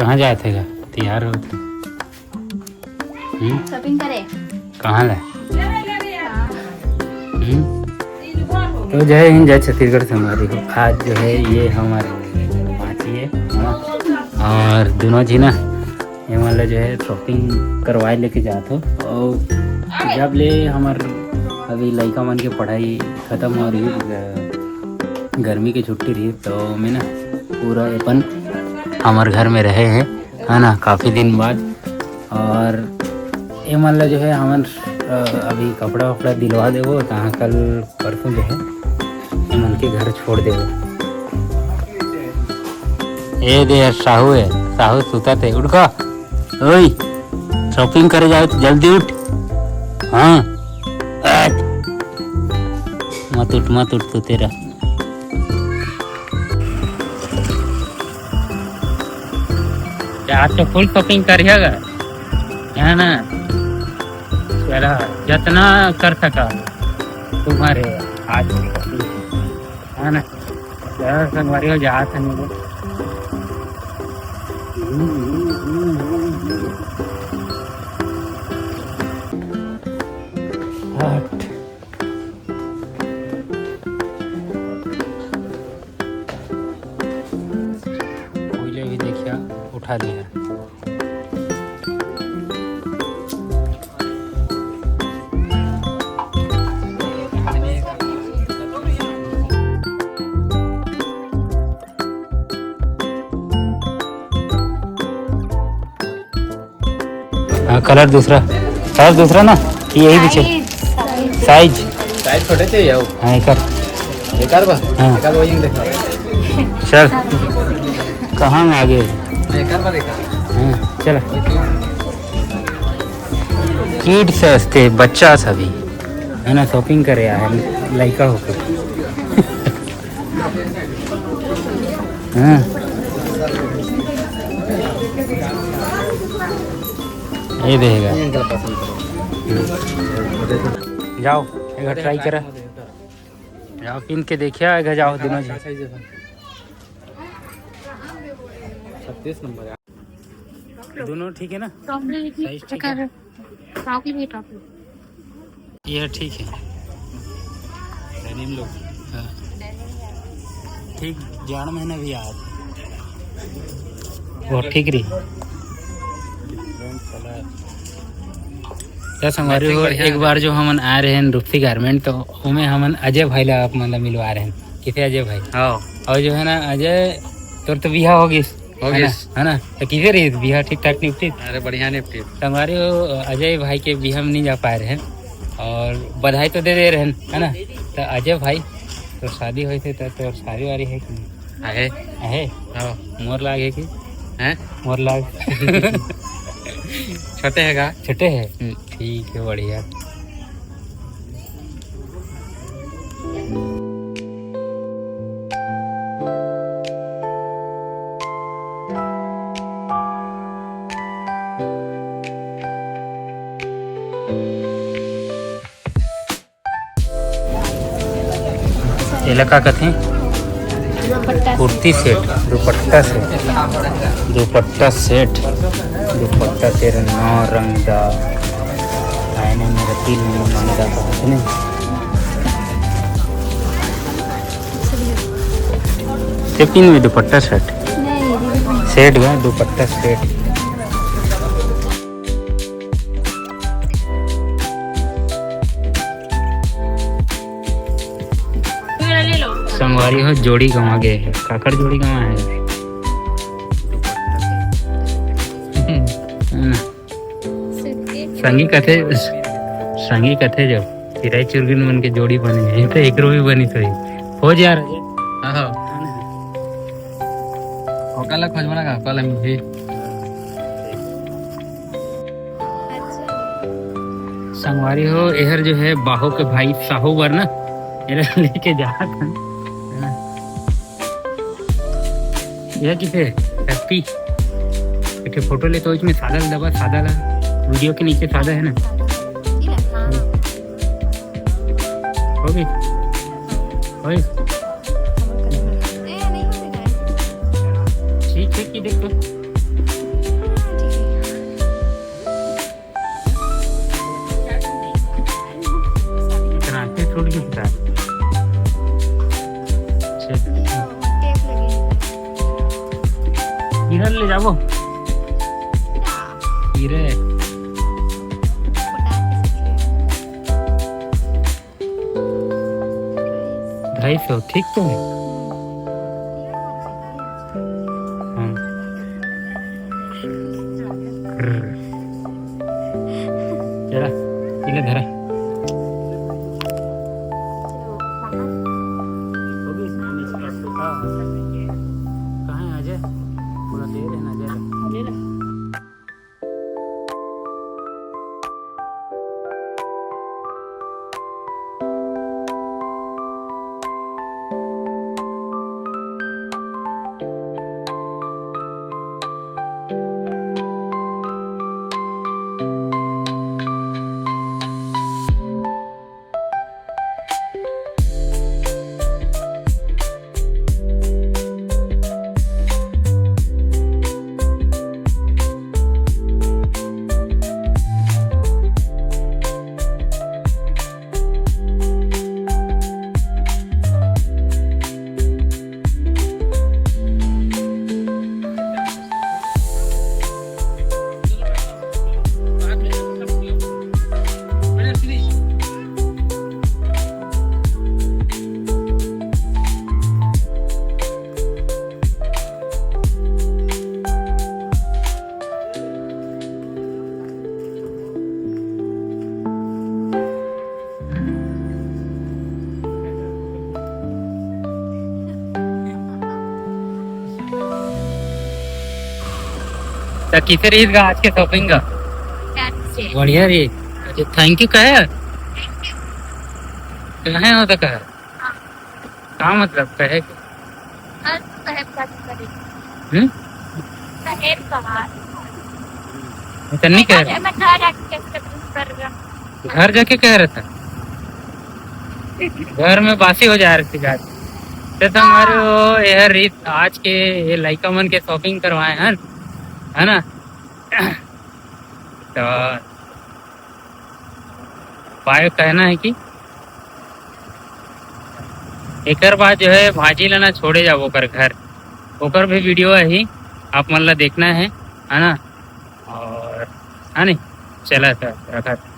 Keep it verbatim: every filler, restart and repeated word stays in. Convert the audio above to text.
कहाँ जात हे गा? तैयार हो तो। हम्म? शॉपिंग करे। कहाँ ले? हम्म? तो जय हिंद, जय छत्तीसगढ़ संगवारी हो। आज जो है ये हमारे भांची है, हाँ? और दोनों जी ना ये मन ला जो है शॉपिंग करवाए लेके जात हो। और जब ले हमर अभी लइका मन के पढ़ाई खत्म हो रही, ग-, गर्मी के छुट्टी रही, तो मैं ना पूरा अपन हमर घर में रहे हैं, है ना, काफ़ी दिन बाद। और ये मन ला जो है हमन, अ, अभी कपड़ा वपड़ा दिलवा देबो, तहाँ कल परसों जो है ये मन के घर छोड़ देबो। ए दे यार, साहू है, साहू सुता थे, उठ खा। ओए, शॉपिंग करे जाओ तो जल्दी उठ। हाँ, आज। मत उठ, मत उठ, तू तेरा। आज तो फुल शॉपिंग करिएगा, है ना? चला, जितना कर सका तुम्हारे आज, है ना? चला, संगवारी हो, जात हन। हट। कोयले भी देखिया उठा लिया। हाँ, कलर दूसरा, कलर दूसरा ना, कि यही पीछे? साइज। साइज छोटे चाहिए हो। हाँ, एक और। एक और बस? हाँ। एक और वही देखा। चल, कहाँ में आगे? एक और बार देखा। हाँ, चल। किड्स असते, बच्चा सभी, है ना, शॉपिंग करे आए हैं, लइका होके। हाँ। ये देगा। ये अंकल पसंद करो। जाओ, एक बार ट्राई करा। जाओ, पिन के देखिया, एक बार जाओ, दोनों जी। छत्तीस नंबर। दोनों ठीक है ना? साइज ठीक है? ये ठीक है। डेनिम लोग। हाँ। ठीक, जाड़ महीना भी यार। वो ठीक रही। क्या संगवारी हो, एक बार जो हमन आए रहे हैं रूपसी गारमेंट, तो ओमे हमन अजय भाई ला आप मन ला मिलवा रहे हैं। किसे अजय भाई? हाँ। और जो है ना अजय, तोर तो बिहा हो गिस। हो है ना? गिस। है ना? तो किसे रही बिहा ठीक ठाक निपटिस? अरे बढ़िया निपटिस। संगवारी हो, अजय भाई के बिहा में नहीं जा पाए रहे हैं और बधाई तो दे दे रहे हैं, है ना? तो अजय भाई, तो शादी होइस हे तो तोर शादी वारी है कि नहीं? आहे। आहे? हाँ। मोर लाग है कि? हैं? मोर लाग। छोटे है का? छोटे है? हम्म। ठीक है, बढ़िया। एला का कथे? दुपट्टा कुर्ती सेट, दुपट्टा सेट, दुपट्टा सेट, दुपट्टा तेरा नौ रंग दा, आईने मेरा दिल में मांगा, कथे नहीं? फिफ्टीन में दुपट्टा सेट, सेट गा, दुपट्टा सेट। संगवारी हो, जोड़ी गंवा गे हे। काकर जोड़ी गंवा हे? संगी कथे, संगी कथे जब चिराई चुरगिन मन के जोड़ी बने हे, तो एकरो भी बनी तो ही। खोज यार। हाँ, हाँ। ओकर ला खोजबो ना का, ओकर ला मिलही। संगवारी हो, एहर जो है बाहो के भाई साहू बर ना, एला लेके जात हन, है ना? यह किसे? हैप्पी। एक ठे फोटो ले तो इसमें सादा ला दबा, सादा ला। वीडियो के नीचे सादा है ना? हो गई? हो गई? ठीक है कि देखो। चल ले जाबो। हीरे। ढाई सौ ठीक तो है। हाँ। चला, इले धरा। कहाँ है अजय? थोड़ा देर है ना, अजय। त किसे रहिस गा आज के शॉपिंग का? बढ़िया रहिस। अच्छा, थैंक यू कहे? कहे हो तो कहे? का मतलब कहे के? हम्म? ऐसा नहीं कह रहा। घर जाके कह रहा था। घर में बासी हो जा रही थी गाड़ी। तो तुम्हारे वो यार रीत आज के ये लइका मन के शॉपिंग करवाए हैं, है ना? तो भाई कहना है कि एकर बाद जो है भाजी ला ना छोड़े जाबो ओकर घर, ओकर भी वीडियो आही, आप मन ला देखना है, है ना? और है नहीं, चला था रखा था।